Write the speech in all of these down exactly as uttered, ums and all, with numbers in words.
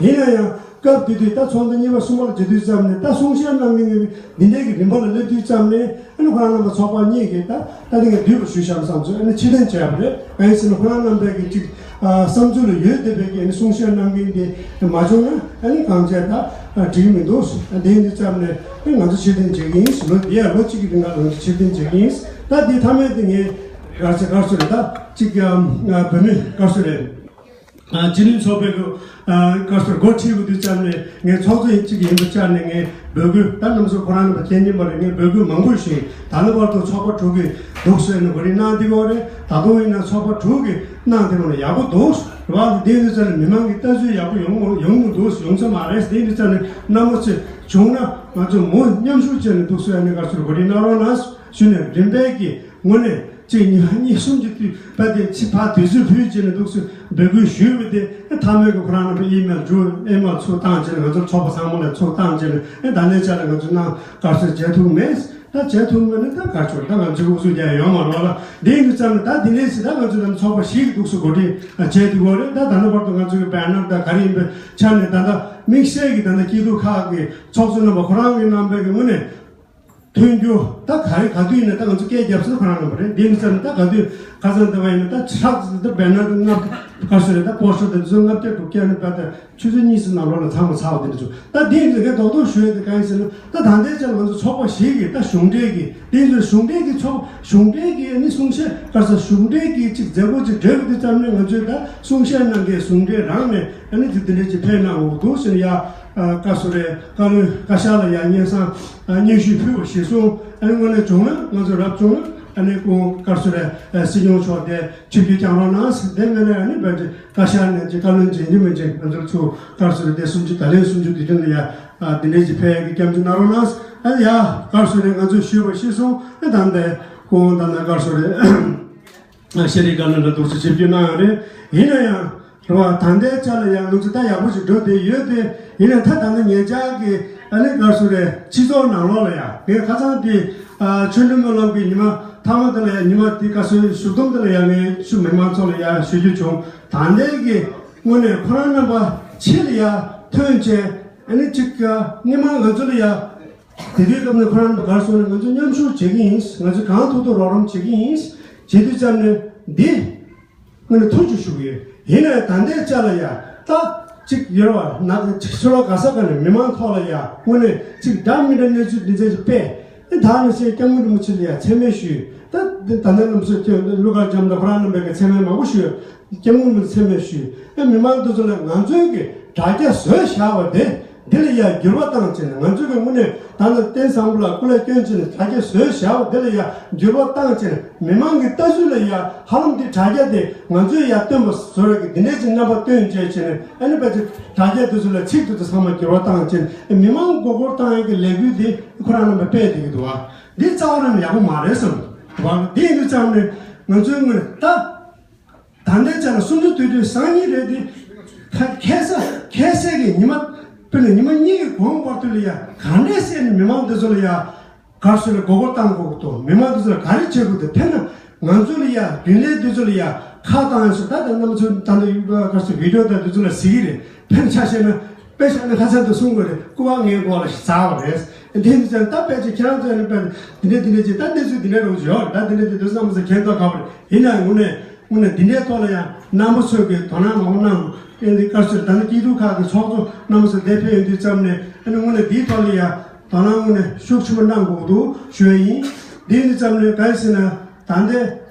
ཡིན་ན་ཡང་སྐབས་དེ་དུས་ད་ཚོགས་འདུ་གཉིས་པ་གསུམ་པ་ལ་བྱེད་དུས་ཙམ་ནས་ད་གསུང་བཤད་གནང་མཁན་གྱི་འདི་འདྲའི་གི་རིམ་པ་ལ་སླེབས་དུས་ཙམ་ནས་ཨ་ནི་ཁོ་རང་རྣམ་པ་ཚོགས་པ་གཉིས་ཀྱིས་ད་ད་དེ་ངས་བསྡུས་པ་ཞུས་བཞག་བསམ་ཚུལ་ཨ་ནི་ཕྱིར་འཐེན་བྱས་པ་རེད། གང་ཡིན་ཟེར་ན་ཁོ་རང་རྣམ་པའི་གི་ཅིག་ཨ་བསམ་ཚུལ་ལ་ཡོད་བསྡད་པའི་གི་ཨ་ནི་གསུང་བཤད་གནང་མཁན་དེ་མ་བྱུང་ན་ཨ་ནི་གང་བྱས་ད་འགྲིག་གི་མི་འདུག་དེ་ཡིན་དུས་ཙམ་ནས་ཨ་ནི་ང་ཚོ་ཕྱིར་འཐེན་བྱེད་ཀྱི་ཡིན། ལོ་འདི་ཡ་ལོ་གཅིག་གི་རིང་ལ་ང་ཚོ་ཕྱིར་འཐེན་བྱེད་ཀྱི་ཡིན། ད་འདི་མཐའ་མའི་དེ་ངས་ག་ཚོད་ག་ཚོད་རེད། ད་ཅིག་ཨ་བོད་མི་ག་ཚོད་རེད། ཨ་སྤྱི་མཐུན་ཚོགས་པའི་གི་ཨ་བཀའ་ཟུར་འགོ་ཁྲིད་དགོས་དུས་ཙམ་ནས་ངས་ཚོགས་གཙོ་ཡིན་གཅིག་ཡིན་པ་བཅར་ནས་ངས་འབོད་སྐུལ། ད་རྣམ་ཚོ་ཁོ་རང་རྣམ་པ་མཁྱེན་མཁྱེན་པ་རེད། ངས་འབོད་སྐུལ་མང་པོ་ཞིག་ད་ལྟ་བར་དུ་ཚོགས་པ་དྲུག་གི་འདུག་སེ་ནས་གོ་སྒྲིག་གནང་བསྡད་ཡོད་རེད། ད་དུང་ཡིན་ན་ཚོགས་པ་དྲུག་གི་གནང་བསྡད་པ་ལ་ཡག་པོ་འདུག་རེད་བ། དེ་ཡིན་དུས་ཙམ་ནས་མི་མང་གི་ལྟ་ཚུལ་ཡག་པོ་ཡོང་ཡོང་གི་འདུག་ཡོང་ས་མ་རེད། དེ་ཡིན་དུས་ཙམ་ནས་རྣམ་པ་ཚོས་བྱུང་ན་ང་ཚོ་མུ་མཉམ་ཞུགས་བྱས་ནས་འདུག་སེ་ནས་བཀའ་ཟུར་གོ་སྒྲིག་གནང་རོགས་གནང་ཞུས་ནས་རིམ་པས་ཀྱི་ངོས་ནས། གཅིག་གཉིས་གཉིས་གསུམ་གྱི་དུས་པ་དེ་ཕྱི་ཕ་དུས་ཚོད་ཕུལ་བྱས་ནས་འདུག་སེ་འབོད་སྐུལ་ཞུས་པ་དེ་མཐའ་མའི་གི་ཁོ་རང་རྣམ་པ་ཨི་མེལ་འཇུ་ཨི་མེལ་ཚུར་བཏང་བྱས་ནས་ང་ཚོར་ཚོགས་པ་ཚང་མ་ལ་ཚུར་བཏང་བྱས་ནས་ཨེ་ད་ལྟའི་ཆ་ལ་ང་ཚོ་ནང་དཀར་གསོལ་བྱེད་ཐུབ་མེད། ད་བྱེད་ཐུབ་མེད་ན་ད་ག་ཆོག་ད་ང་ཚོའི་ཨུ་ཚུགས་རྒྱག་ཡོད་མ་རེད་ལ། འདི་ཡིན་དུས་ཙམ་ནས་ད་འདི་ནས་ཕྱིན་ད་ང་ཚོ་ནང་ཚོགས་པ་ཞིག་འདུག་སེ་གོ་སྒྲིག་བྱས་ཐུབ་ཀྱི་རེད། ད་ད་ལྟ་བར་དུ་ང་ཚོ་གི་བེ་ནར་ད་ག་རེ་ཡིན་པའི་ཆ་ནས་ད་ལྟ་དམིགས་བསལ་གྱི་ད་ལྟ་སྐྱིད་སྡུག་ཁག་གི་ཚོགས་གཙོ་རྣམ་པ་ཁོ་རང་གི་རྣམ་པའི་གི་ངོས་ནས། ཐོན་རྒྱུ་ད་ག་རེ་ག་དུས་ཡིན་ན་ད་ང་ཚོ་སྐད་རྒྱབ་ས་ཁོ་རང་རྣམ་པ་རེད། འདི་མི་ཚར་ན་ད་ག་དུས་ཁ་སང་ལྟ་བ་ཡིན་ན་ད་ཕྱག་ཙི་ད་བེ་ནར་ལྔ་བརྒྱ་ཟེར་ད་པོ་སི་ཊར་ད་འདི་ཚོ་ལྔ་བརྒྱ་དྲུག་བརྒྱ་ནི་ད་ད་ཆུ་ཚོད་གཉིས་ཙམ་ནང་ལོགས་ལ་ཚང་མ་ཚར་བ་དེ་འདྲ་བྱུང་། ད་འདི་ཡིན་ཚེ་ངས་རྡོག་རྡོག་ཞུ་ཡ་དེ་གང་ཡིན་ཟེར་ན་ད་ད་ལྟའི་ཆར་ང་ཚོ་ཚོགས་པ་ཞིག་གིས་ད་གཞུང་འབྲེལ་གྱི་འདི་ཚོ་གཞུང་འབྲེལ་གྱི་ཚོགས་གཞུང་འབྲེལ་གྱི་ནི་གསུང་བཤད་ག་ས་གཞུང་འབྲེལ་གྱི་ཅིག་མཛད་སྒོ་ཅིག་གྲོལ་གི་དུས་ཙམ་ནས་ང་ཚོས་ད་གསུང་བཤད་གནང་མཁན་གཞུང་འབྲེལ་རང་ནས་ཨ་ནི་དེ་འདི་འདྲ་ཅིག་ཕེབས་གནང་འོ་འདུག་ཟེར་ཡ། བཀའ་ཟུར་རེད། བཀའ་བློན་བཀའ་ཤག་ལ་ཡང་སྙན་སེང་སྙན་ཞུ་ཕུལ་བ་གཞིར་བཟུང་ཨ་ནི་དངོས་གནས་བྱུང་ན་ང་ཚོ་རབ་བྱུང་ན་ཨ་ནི་ཁོང་བཀའ་ཟུར་རེད། སྲིད་སྐྱོང་མཆོག་དེ་ཆིབས་བསྒྱུར་བསྐྱངས་རོགས་གནང་ཟེར། དེ་མིན་ན་ཨ་ནི་བཀའ་ཤག་ནས་ཀྱི་བཀའ་བློན་ཅན་གྱི་མི་ཅན་ང་ཚོ་ཚོ་བཀའ་ཟུར་དེ་སུམ་ཅུ་ད་ལན་སུམ་ཅུ་དུས་དྲན་ལ་ཡ་འདི་འདྲའི་ཅིག་ཕེབས་ཀྱི་སྐྱབས་འཇུག་གནང་རོགས་གནང་ཟེར། ཨ་ཡ་བཀའ་ཟུར་རེད། ང་ཚོས་ཞུས་པ་གཞིར་བཟུང་ཨ་ད་ལྟ་ཁོང་ད་ལྟ་བཀའ་ཟུར་རེད། ཤེས་རིག་བཀའ་བློན་ལ་འདུག་སེ་ཆིབས་བསྒྱུར་གནང་ཡོད་རེད། ཡིན་ན་ཡང་རེད་བ། ད་ལྟའི་ཆ་ལ་ཡང་ལུགས་སྲོལ་ད་ཡག་པོ་ཞིག་འགྲོ་བསྡད་ཡོད་དེ། ཡིན་ན་ད་ད་ལྟ་ཉེ་ཆར་གྱི་ཨ་ནི་བཀའ་ཟུར་རེད། སྤྱི་ཚོགས་ནང་ལོགས་ལ་ཡང་ངས་ཁ་སང་དེ་ཆོས་འབྲེལ་སྨོན་ལམ་གྱི་ཉི་མ་མཐའ་མ་དེ་ལ་ཡང་ཉི་མ་དེ་བཀའ་ཟུར་བཞུགས་སྡོམ་དེ་ལ་ཡང་ངས་ཆུ་མི་མང་ཚོགས་ལ་ཡང་ཞུ་རྒྱུ་བྱུང་། ད་ལྟའི་གི་དངོས་གནས་ཁོ་རང་རྣམ་པ་ཕྱི་ལ་ཡང་ཐོན་བྱས་ཨ་ནི་ཅིག་སྔོན་མ་ང་ཚོ་ལ་ཡང་། དེ་དུས་སྐབས་ནས་ཁོ་རང་ག་རེ་གསུངས་ནས་ང་ཚོ་མཉམ་ཞུགས་བྱེད་ཀྱི་ཡིན། ང་ཚོ་གང་ཐུབ་ཐུབ་རོགས་རམ་བྱེད་ཀྱི་ཡིན། བྱེད་དུས་ཙམ་ནས་འདི་དངོས་གནས་ཐུགས་རྗེ་ཞུ་གི་ཡོད། ཡིན་ནའི་ད་ལྟའི་ཆ་ལ་ཡ་ད་ཅིག་ཡོད་རེད་བ། ན་ཅིག་ཕྱི་ལོགས་ག་ས་ག་ནས་མི་མང་ཐོག་ལ་ཡ་དངོས་གནས་ཅིག་འདྲ་མི་འདྲ་གནས་ཚུལ་འདི་ཚོ་ཞིག་སྤེལ། ཨེ་ད་ནི་སེ་སྐྱབས་མགོན་རིན་པོ་ཆེ་ལ་ཡ་མཚན་སྨད་ཞུས། ད་ད་ལྟ་རྣམ་སོ་ཀླུ་མཁར་བྱམས་དང་ཁོ་རང་རྣམ་པས་མཚན་སྨད་མང་པོ་ཞུས། སྐྱབས་མགོན་རིན་པོ་ཆེ་མཚན་སྨད་ཞུས། ཨེ་མི་མང་འདི་ཚོ་ལ་ང་ཚོའི་གི་དྲ་རྒྱ་བཟོས་བཞག་པ་དེ་འདི་ལ་ཡ་འགྱུར་བ་བཏང་བྱས་ནས་ང་ཚོའི་གི་དངོས་གནས་ད་ནི་རྟེན་བཟང་པོ་ལ་སྐུ་ལས་བསྐྱོན་བྱས་ནས་དྲ་རྒྱ་བཟོས་བཞག་པ་འདི་ལ་ཡ་འགྱུར་བ་བཏང་བྱས་ནས་མི་མང་གི་ལྟ་ཚུལ་ལ་ཡ་ཧ་ལམ་འདི་དྲ་རྒྱ་དེ་ང་ཚོས་ཡ་སྟོན་པ་བཟོ་ར་གི་འདི་འདྲའི་ཅིག་རྣམ་པ་སྟོན་བྱས་བྱས་ནས་ཨ་ནི་ཕལ་ཆེར་དྲ་རྒྱ་འདི་ཚོ་ལ་ཚིག་འདི་ཚོ་ཚང་མ་འགྱུར་བ་བཏང་བྱས་ནས་མི་མང་མགོ་སྐོར་བཏང་ཡ་གི་ལས་འགུལ་འདི་ཁོ་རང་རྣམ་པ་སྤེལ་བསྡད་ཀྱི་འདུག་བ། འདི་རྩ་བ་རང་ཡག་པོ་མ་རེད་བསམ་བ། འདི་ཡིན་དུས་ཙམ་ནས་ང་ཚོའི་དངོས་གནས་ད། ད་ལྟའི་ཆ་ལ་གསུམ་བཅུ་དུས་དྲན་སང་ཉིན་རེད་དེ། ད་ཁ་སང་ཁ་སང་གི་ཉི་མ་དཔེར་ན་ཉི་མ་གཉིས་ཀྱི་གོང་བར་དུ་ལ་ཡ་ག་འདྲས་སེ་ནས་མི་མང་འདི་ཚོ་ལ་ཡ་ག་རེ་ཟེར་ན་མགོ་སྐོར་བཏང་དགོས་ཀྱི་འདུག་མི་མང་འདི་ཚོ་ལ་ག་རེ་བྱེད་དགོས་འདུག་དེ་ན་ང་ཚོ་ལ་ཡ་རྒྱུན་ལས་འདི་ཚོ་ལ་ཡ་ཁ་བཏང་ཡ་སོ་ད་ད་རྣམ་ཚོ་ད་ལྟ་ག་རེ་ཟེར་བི་ཌི་ཡོ་དང་འདི་ཚོ་ལ་གཟིགས་ཀྱི་རེད། དཔེར་ན་ཆ་བཞག་ན། དཔེ་བཞག་ན་ཁ་སང་དུ་གསུང་དགོས་རེད། སྐུ་པར་ངའི་མགོ་ལ་ཞིག་ཟག་པ་རེད། དེ་ནི་ཙང་ད་དཔེ་ཅིག་ཁྱེད་རང་ཚོ་ནི་དཔེ་འདི་འདྲ་འདི་འདྲ་ཅིག་ད་གནས་ཚུལ་འདི་འདྲ་རོགས་ཡོད་རེད། ད་འདི་འདྲ་འདི་འདྲ་བསམ་ས་ཁྱེད་ཚོ་ག་པར་ཡིན་ན་དངོས་གནས་དངོས་གནས་འདི་འདྲའི་ཐོག་ལ་ཡང་རྣམ་པ་ཚོས་ཀྱི་དོ་སྣང་མང་པོ་གནང་དགོས། དེ་འདི་བཀའ་ཟུར་ད་ནི་སྐྱིད་སྡུག་ཁག་གི་ཚོགས་གཙོ་རྣམ་པ་ཚོ་འདིར་ཕེབས་ཡོང་དུས་ཙམ་ནས་ཨ་ནི་དངོས་གནས་འདིའི་ཐོག་ལ་ཡང་དོ་སྣང་དངོས་གནས་ཤུགས་ཆེན་པོ་གནང་དགོས་འདུག་ཞུ་ཡ་ཡིན། འདི་ཡིན་དུས་ཙམ་ནས་གང་ཡིན་ཟེར་ན་ད་ལྟའི་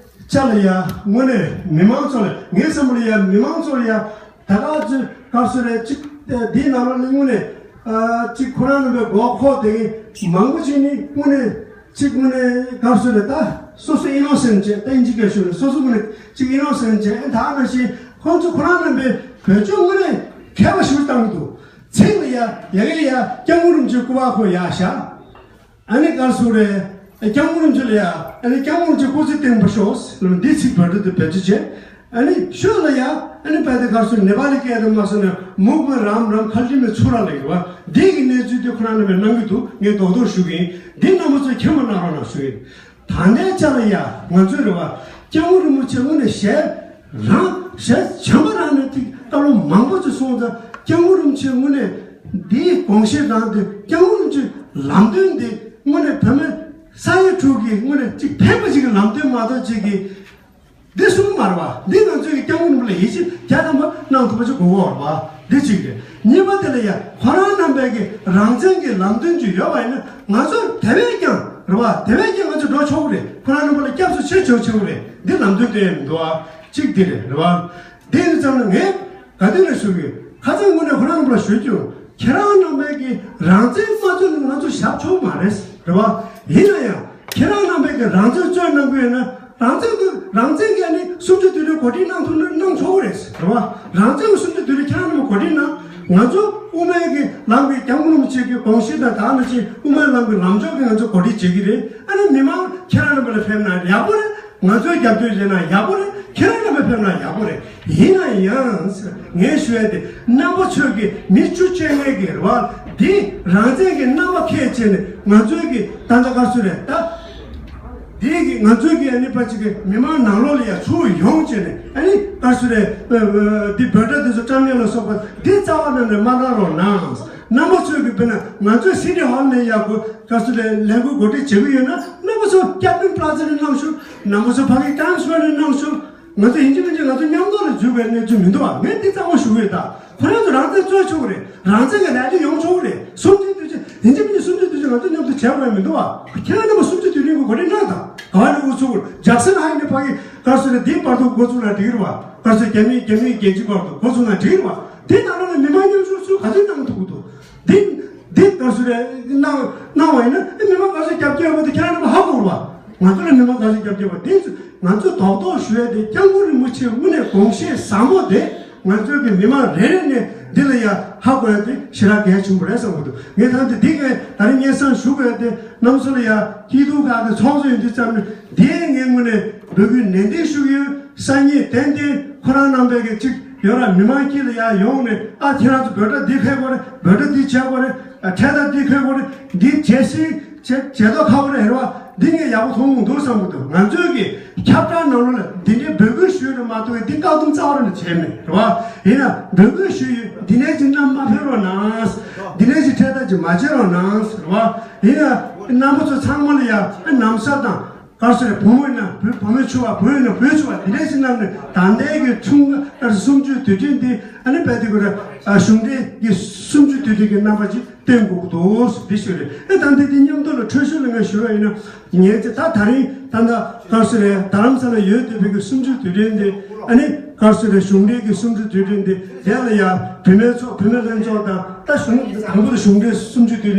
ཆ་ལ་ཡང་དངོས་གནས་མི་མང་ཚོ་ལ་ངའི་བསམ་པ་ལ་ཡང་མི་མང་ཚོ་ལ་ཡང་། ད་ག་ཚོད་སྐབས་སུ་རེད་ཅིག་འདིའི་ནང་ལོགས་ནས་དངོས་གནས་ཅིག་ཁོ་རང་རྣམ་པའི་མགོ་འཁོར་བསྡད་མཁན་མང་པོ་ཅིག་ནི་དངོས་གནས་ཅིག་དངོས་གནས་སྐབས་སུ་རེད་ད་སོ་སོ་ཨི་ནོ་སེན་ཊི་བྱས་ད་ཨིན་ཇི་སྐད་ཤོད་རེད། སོ་སོ་དངོས་གནས་ཅིག་ཨི་ནོ་སེན་ཊི་བྱས་ཨ་ད་ནང་བཞིན་ཁོང་ཚོ་ཁོ་རང་རྣམ་པའི་བོད་ལྗོངས་དངོས་གནས་མཁས་པ་ཞིག་བཏང་གི་འདུག་ཚིག་ལ་ཡ་ཡ་གི་ཡ་སྐྱབས་མགོན་རིན་པོ་ཆེའི་སྐུ་པར་ཁོ་ཡར་བཞག་ཨ་ནི་བཀའ་ཟུར་རེད། སྐྱབས་མགོན་རིན་པོ་ཆེ་ལ་ཡ། ཨ་ནི་སྐྱབས་མགོན་རིན་པོ་ཆེ་སྐུ་ཚེ་བརྟན་པར་ཤོག་འདི་ཚིག་བར་དུ་དུ་བེད་སྤྱོད་བྱས། ཨ་ནི་ཤོད་ལ་ཡ། ཨ་ནི་བལ་དེ་བཀའ་ཟུར་ནེ་པ་ལི་སྐད་དུ་མ་སོང་ན་མུག་མ་རམ་རམ་ཁ་ལི་མི་ཚུ་ར་ལ་ཡོད་བ། འདི་གི་གནས་ཚུལ་དེ་ཁོ་རང་རྣམ་པས་གནང་གི་འདུག་ངས་རྡོག་རྡོག་ཞུ་གི་ཡིན། འདི་རྣམ་པ་ཚོས་མཁྱེན་པ་གནང་རོགས་གནང་ཞུ་ཡིན། ད་ལྟའི་ཆ་ལ་ཡ་ང་ཚོའི་རེ་བ་སྐྱབས་མགོན་རིན་པོ་ཆེ་དངོས་གནས་ཞལ་རང་ཞལ་བྱམས་པ་རང་ནས་ཏིག་བཀའ་སློབ་མང་པོ་ཅིག་གསུངས་ཙང་ སྐྱབས་མགོན་རིན་པོ་ཆེ་དངོས་གནས་འདིའི་དགོངས་བཞེད་དང་དེ་སྐྱབས་མགོན་རིན་པོ་ཆེའི་ལམ་སྟོན་འདི་དངོས་གནས་བོད་མི་ས་ཡ་དྲུག་གི་དངོས་གནས་གཅིག་ཕན་པ་ཅིག་གི་ལམ་སྟོན་མ་གཏོགས་ཅིག་གི་འདི་གསུང་མ་རེད་བ། འདི་ང་ཚོས་ཀྱི་སྐྱབས་མགོན་རིན་པོ་ཆེ་ལ་ཡིད་ཆེས་བརྒྱ་ཐམ་པ་གནང་ཐུབ་པ་ཅིག་དགོས་ཀྱི་ཡོད་རེད་བ། འདི་གཅིག་རེད། གཉིས་པ་དེ་ལ་ཡ་ཁོ་རང་རྣམ་པའི་གི་རང་བཙན་གྱི་ལམ་སྟོན་ཅིག་ཡོད་པ་ཡིན་ན་ང་ཚོ་དེ་བས་ཀྱང་རེད་བ། དེ་བས་ཀྱང་ང་ཚོ་འགྲོ་ཆོག་གི་རེད། ཁོ་རང་རྣམ་པ་ལ་སྐྱབས་སུ་མཆི་ཆོག་ཆོག་གི་རེད། འདི་ལམ་སྟོན་སྟོན་ཡ་མི་འདུག་ཨ། གཅིག་འདི་རེད། རེད་བ། དེ་ཡིན་ཙང་ནི་ངས་ག་དུས་ནས་ཞུ་གི་ཁ་སང་དངོས་གནས་ཁོ་རང་རྣམ་པ་ལ་ཞུ་རྒྱུ། ཁྱེད་རང་རྣམ་པའི་གི་རང་བཙན་མ་རྩོད་ན་ང་ཚོ་ཞབས་ཕྱི་མ་རེད། རེད་བ། ཡིན་ན་ཡང་ཁྱེད་རང་རྣམ་པའི་གི་རང་བཙན་རྩོད་གནང་གི་ཡོད་ན་རང་བཙན་གི་རང་བཙན་གི་ཨ་ནི་གསུམ་བཅུ་དོན་གཉིས་གོ་སྒྲིག་གནང་ཐུབ་ན་གནང་ཆོག་གི་རེད། རེད་བ། རང་བཙན་གི་གསུམ་བཅུ་དོན་གཉིས་ཁྱེད་རང་རྣམ་པ་གོ་སྒྲིག་གནང་། ང་ཚོ་དབུ་མའི་གི་ལམ་གི་སྐྱབས་མགོན་རིན་པོ་ཆེ་གི་དགོངས་གཞི་དང་དེ་ནང་བཞིན་དབུ་མའི་ལམ་གི་ལམ་ཕྱོགས་གི་ང་ཚོ་གོ་སྒྲིག་བྱེད་ཀྱི་རེད། ཨ་ནི་མི་མང་ཁྱེད་རང་རྣམ་པ་ལ་ཕེབས་ན་ཡག་པོ་རེད། ང་ཚོའི་རྒྱབ་སྐྱོར་བྱས་ན་ཡག་པོ་རེད། ཁྱེད་རང་རྣམ་པ་ཕེབས་ན་ཡག་པོ་རེད། ཡིན་ན་ཡང་ཟེར་ངས་ཞུ་ཡ་དེ་རྣམ་པ་ཚོས་ཀྱི་མི་བཅུ་བཅོ་ལྔའི་གི་རེད་བ། འདི་རང་བཙན་གྱི་རྣམ་པ་ཁས་བྱས་ནས་ང་ཚོའི་གི་ད་ལྟ་ག་ཚོད་རེད་ད། འདི་གི་ང་ཚོའི་གི་ཨ་ནི་པ་ཅིག་གི་མི་མང་ནང་ལོགས་ལ་ཡ་ཚུར་ཡོང་བྱས་ནས་ཨ་ནི་ག་ཚོད་རེད། འདི་འབོད་སྒྲ་དེ་ཚོ་བཀྲམ་ཡ་ལ་སོགས་པ་འདི་རྩ་བ་ནས་ནས་མ་གནང་རོགས་གནང་། རྣམ་པ་ཚོས་གི་དཔེར་ན་ང་ཚོའི་སི་ཊི་ཧོལ་ནས་ཡ་གོ་ག་ཚོད་རེད་ལས་འགུལ་གོ་སྒྲིག་བྱེད་གི་ཡོད་ན་རྣམ་པ་ཚོ་ཀེབ་ཊིན་པ་ལ་ཛ་ནས་གནང་ཤོག་རྣམ་པ་ཚོ་ཕ་གི་ཊའིམ་སི་ཀོ་ཝེར་ནས་གནང་ཤོག་ང་ཚོ་ཡིན་གཅིག་མིན་གཅིག་ང་ཚོ་མཉམ་དུ་ལ་འཇུག་པའི་གནས་ཚུལ་མི་འདུག་བ། ངས་འདི་གཙང་མ་ཞུ་གི་ཡོད་ད། ཁོ་རང་ཚོ་རང་བཙན་རྩོད་ཆོག་གི་རེད། རང་བཙན་གྱི་ལས་དོན་ཡོང་ཆོག་གི་རེད། གསུམ་བཅུ་དོན་གཉིས་ཡིན་གཅིག་མིན་གཅིག་གསུམ་བཅུ་དོན་གཉིས་ང་ཚོ་མཉམ་དུ་བྱས་དགོས་མི་འདུག་བ། ཁྱེད་རང་རྣམ་པ་གསུམ་བཅུ་དོན་གཉིས་ཀྱི་གོ་སྒྲིག་གནང་དང་། ག་བ་ནས་འུ་ཚུགས་ཇག་སན་ཧའི་ནས་ཕ་གི་ག་ཚོད་རེད་འདིའི་བར་དུ་འགོ་ཚུགས་ན་འགྲིག་གི་རེད་བ། ག་ཚོད་རྒྱ་མི་རྒྱ་མི་རྒྱལ་སྤྱིའི་བར་དུ་འགོ་ཚུགས་ན་འགྲིག་གི་རེད་བ། འདི་ནང་ལོགས་ནས་མི་མང་མཉམ་ཞུགས་ཚུལ་ག་ཚོད་གནང་ཐུབ་ཀྱི་འདུག་འདི་འདི་ག་ཚོད་རེད་གནང་གནང་བ་ཡིན་ན་ཨེ་མི་མང་ག་ཚོད་རྒྱབ་སྐྱོར་ཡོད་པ་དེ་ཁྱེད་རང་རྣམ་པ་ཧ་གོ་རེད་བ། ང་ཚོ་ལ་མི་མང་ག་ཚོད་རྒྱབ་སྐྱོར་བ་དེ་ཚོ་ང་ཚོ་རྡོག་རྡོག་ཞུ་ཡ་དེ་སྐྱབས་མགོན་རིན་པོ་ཆེ་དངོས་གནས་དགོངས་བཞེད་ཟབ་མོ་དེ་ང་ཚོའི་གི་མི་མང་རེ་རེ་ནས་འདི་ལ་ཡ་ཧ་གོ་ཡ་དེ་ཞེ་དྲག་གལ་ཆེན་པོ་རེད་བསམ་གི་འདུག་ངས་ད་ལྟ་འདི་གའི་ད་རིང་སྙན་སེང་ཞུ་དགོས་ཡ་དེ་རྣམ་པ་ཚོ་ལ་ཡ་སྐྱིད་སྡུག་ཁག་གི་ཚོགས་གཙོ་ཡིན་དུས་ཙམ་ནས་འདི་ངས་དངོས་གནས་འབོད་སྐུལ་ནན་ཏན་ཞུ་གི་ཡོད། སང་ཉིན་ཏན་ཏན་ཁོ་རང་རྣམ་པའི་གི་གཅིག་ཡོད་ར་མི་མང་དཀྱིལ་ལ་ཡ་ཡོང་ནས་ཨ་ཁྱེད་རང་ཚོ་འབོད་སྒྲ་འདི་ཕེབས་དགོས་རེད། འབོད་སྒྲ་འདི་བྱེད་དགོས་རེད། འཕྲེད་དར་འདི་ཕེབས་དགོས་རེད། འདི་བྱེད་སྲིད་བྱེད་བྱེད་མདོག་ཁ་པོ་རེད་རེད་བ། འདི་ངས་ཡག་པོ་མཐོང་གི་འདུག་བསམ་གི་འདུག་ང་ཚོའི་གི་ཁྱབ་བསྒྲགས་ནང་ལོགས་ལ་འདི་འདྲའི་འབོད་སྐུལ་ཞུས་རེད་མ་གཏོགས་འདི་བཀག་སྡོམ་རྩ་བ་རང་ནས་བྱས་མེད་རེད་བ། ཡིན་ན་འབོད་སྐུལ་ཞུས་ཡོད། འདི་ནས་ཅིག་རྣམ་མ་ཕེབས་རོགས་གནང་། འདི་ནས་ཅིག་འཕྲེད་དར་ཅིག་མ་བྱེད་རོགས་གནང་རེད་བ། ཡིན་ན་རྣམ་པ་ཚོ་ཚང་མ་ལ་ཡ་ནམ་ས་དང་ག་རེ་ཟེར་རེད། བུ་མོ་ཡིན་ན་བུ་བུ་མོའི་ཕྱུ་པ། བུ་ཡིན་ན་བུའི་ཕྱུ་པ། འདི་འདྲ་ཞིག་གནང་ནས་ད་ལྟའི་གི་ཆུང་ཨ་གསུམ་བཅུའི་དུས་དྲན་འདི་ཨ་ནི་དཔེ་དེ་གོ་ར་གཞུང་འབྲེལ་གྱི་གསུམ་བཅུའི་དུས་དྲན་གྱི་རྣམ་པ་ཅིག་བསྟན་དགོས་ཀྱི་འདུག་འདི་ཞིག་རེད། ཨེ་ད་འདི་འདི་མཉམ་དུ་ལ་འཕྲོད་བཞུད་ལ་ངས་ཞུ་བ་ཡིན་ན་ངས་ཅི་ད་ད་རིང་ད་ལྟ་ག་རེ་ཟེར་རེད། རྡ་རམ་ས་ལ་ཡོད་བསྡད་པའི་གི་གསུམ་བཅུའི་དུས་དྲན་འདི་ཨ་ནི་ག་རེ་ཟེར་རེད། གཞུང་འབྲེལ་གྱི་གསུམ་བཅུའི་དུས་དྲན་འདི་དེ་ལ་ཡ་བུད་མེད་ཚོགས་བུད་མེད་ལྷན་ཚོགས་དང་ད་གཞུང་དང་པོ་དེ་གཞུང་འབྲེལ་གསུམ་བཅུའི་དུས་དྲན།